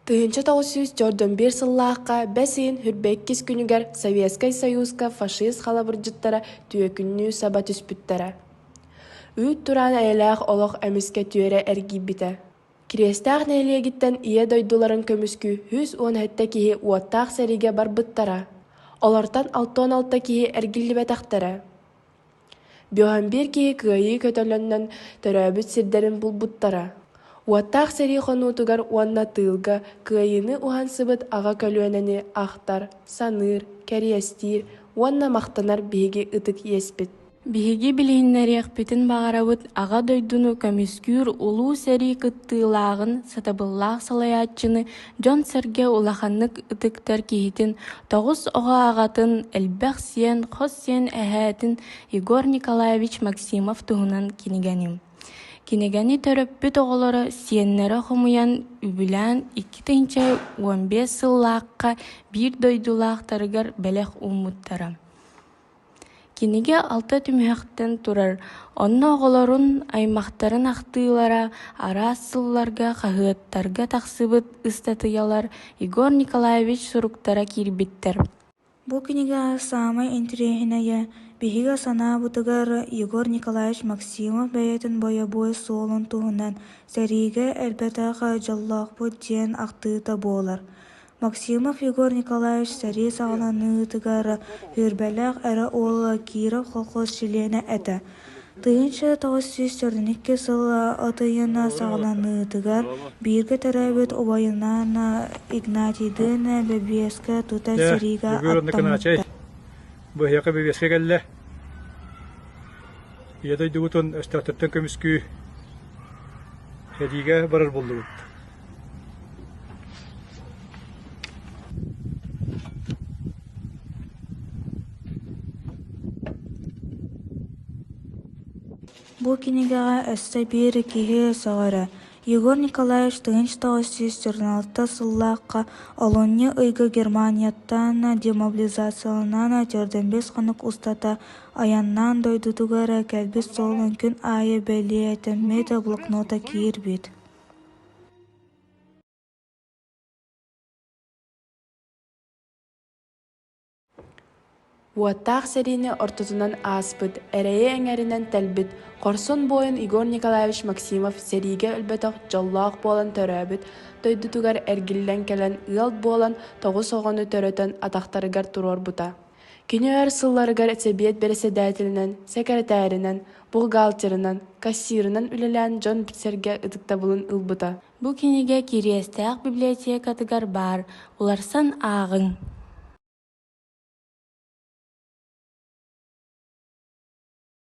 1941 сыллаахха бэс ыйын 22 күнүгэр Советскай Союзка фашист халабырдьыттара түөкүннүү саба түспүттэрэ. Үүт тураан эйэлээх олох эмискэ түөрэ эргийбитэ. Кириэстээх нэһилиэгиттэн Ийэ дойдуларын көмүскүү 117 киһи уоттаах сэриигэ барбыттара. Олортон 66 киһи эргиллибэтэхтэрэ. 51 киһи кыайыы көтөллөнөн төрөөбүт сирдэрин булбуттара. Уоттаах сэрии хонуутугар уонна тыылга кыайыыны уһансыбыт аҕа көлүөнэни ахтар, саныыр, кэриэстиир уонна махтанар биһиги ытык иэспит. Биһиги билиһиннэриэхпитин баҕарабыт Аҕа дойдуну көмүскүүр Улуу сэрии кыттыылааҕын, сатабыллаах салайааччыны, дьон-сэргэ улаханнык ытыктар киһитин, тоҕус оҕо аҕатын, элбэх сиэн, хос сиэн эһээтин Егор Николаевич Максимов туһунан кинигэни. Кинигэни төрөппүт оҕолоро сиэннэрэ хомуйан, үбүлээн 2015 сыллаахха биир дойдулаахтарыгар бэлэх ууммуттара. Кинигэ алта түмүһэхтэн турар, онно оҕолорун, аймахтарын ахтыылара, араас сылларга хаһыаттарга тахсыбыт ыстатыйалар, Егор Николаевич суруктара киирбиттэр. Бу кинигэҕэ саамай интэриэһинэйэ, биһиги санаабытыгар Егор Николаевич Максимов бэйэтин бойобуой суолун туһунан «Сэриигэ элбэтэх дьоллоохпут» диэн ахтыыта буолар. Максимов Егор Николаевич сэрии саҕаланыытыгар сүүрбэлээх эрэ уол Киров колхоз чилиэнэ этэ. 1942 сыл от ыйын саҕаланыытыгар бииргэ төрөөбүт убайынаан Игнатийдыын бэбиэскэ тута Дьэ, сэриигэ Егор аттаммыттар. Кынаачай, быһыйака бэбиэскэ кэллэ. Ийэ дойдубутун өстөөхтөртөн көмүскүү сэриигэ барар буоллубут. Бу кинигэҕэ өссө биир киһи сөҕөрө: Егор Николаевич 1946 сыллаахха олунньу ыйга Германияттан демобилизацияланан 45 хонук устата айаннаан дойдутугар кэлбит суолун күн аайы бэлиэтэммит блокнота киирбит. Уоттаах сэриини ортотунан ааспыт, эрэйи эҥэринэн тэлбит, хорсун буойун Егор Николаевич Максимов сэриигэ өлбөтөх дьоллоох буолан төрөөбүт дойдутугар эргиллэн кэлэн ыал буолан тоҕус оҕону төрөтөн атахтарыгар туруорбута. Кини өр сылларыгар сэбиэт бэрэссэдээтэлинэн, сэкирэтээринэн, бухгалтерынан, кассирынан үлэлээн дьон-сэргэ ытыктабылын ылбыта. Бу кинигэ Кириэстээх библиотекатыгар баар, уларсан ааҕыҥ.